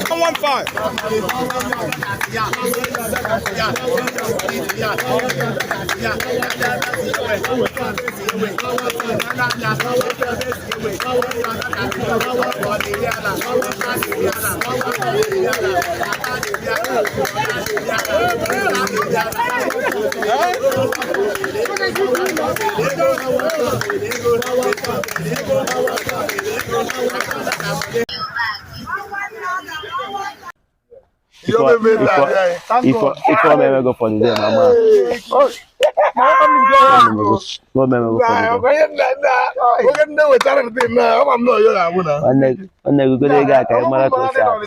115. Ife ọma emego for the day, mama. Nwanne gụgoro ego a ka ị mara ka o si adị.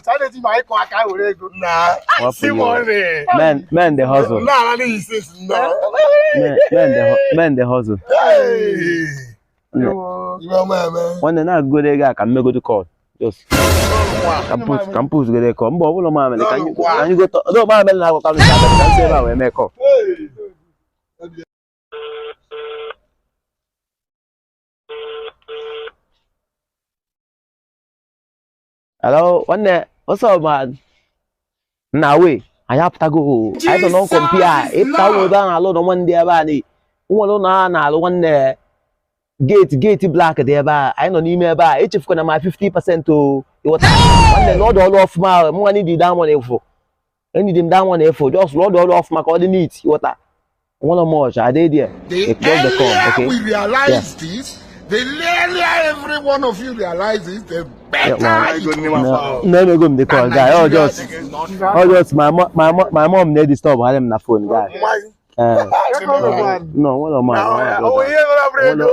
Men dey hustle. Men dey hustle. Nwanne na-agụgoro ego a ka m megodo call. Just ka m put goro call. Mba ọ bụla mamịrị ka anyị gote. Ọdụ mamịrị na-agwakwa m ka m si ebe a wee mee call. Hello, nwanne, what's up, man? Nna we, anyị apụtago o. Anyị nọ n'ọkọmpi a, ịpụta ụmụ ebe a na-alụ ụlọ nwanne ebe a ni. Nwere ụlọ a na-alụ nwanne gate black dị ebe a. Anyị nọ n'ime ebe a. Echefukwana ma 50% o. Ịghọta? Nwanne lọdụ ọrụ ọfụma. Mụ nwa need that money efu. Enidi m that money efu. Just lọdụ ọrụ ọfụma ka ọ dị neat. Ịghọta? Nwere much. I dey there. The Just dey come, earlier okay? we realize this, the earlier every one of you realizes, the better Yeah, it No, no, no, go the call, guy. Oh, just my mom dey disturb m na phone, guy. No, one of my,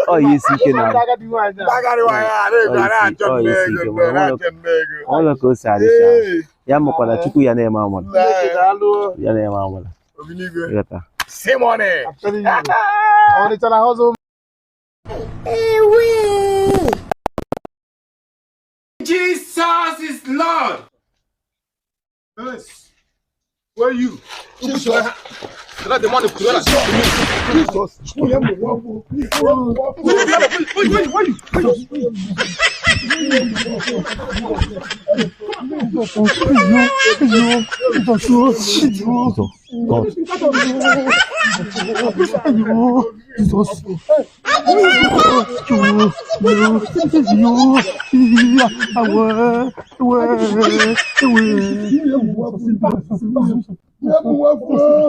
oh, you see, na. All ka o si adị sha. Ya makwara Chukwu ya na-eme amara. Ya na-eme amara. Ịghọta? Simone. Jesus is Lord. Where you? The money. God.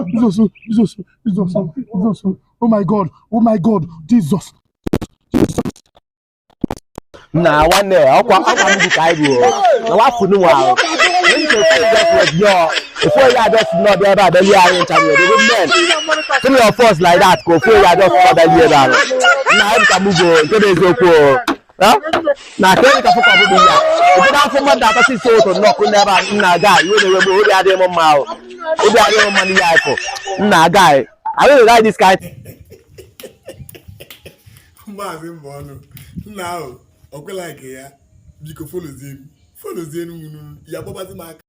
Jesus, Jesus, Jesus, oh my God, oh my God, Jesus. Na nwanne ọkwa ọkwa m ka anyị bụ na wafụ nwa ahụ. Ofu onye adọs n'ọbịa ebe a bịa anyị ncha nwere ebe men three of us like that ka ofu onye adọs n'ọbịa lie ebe ahụ. Na anyị ka mụ bụ nke bụ eziokwu o. Na ka enyi ka fụkwa ọbụbụ ya. Obodo afọ mmadụ atọ si so ụtọ nnọkụ n'ebe a nna ga iwe na-ewe m obi adịghị m mma ahụ. Obi adịghị m mma n'ihe anyị fụ. Nna ga I don't like this kind. Maazị Mbọnụ, nna ahụ, ọ kwela nke ya, biko folozie m, folozie m, ya gbabazi m aka.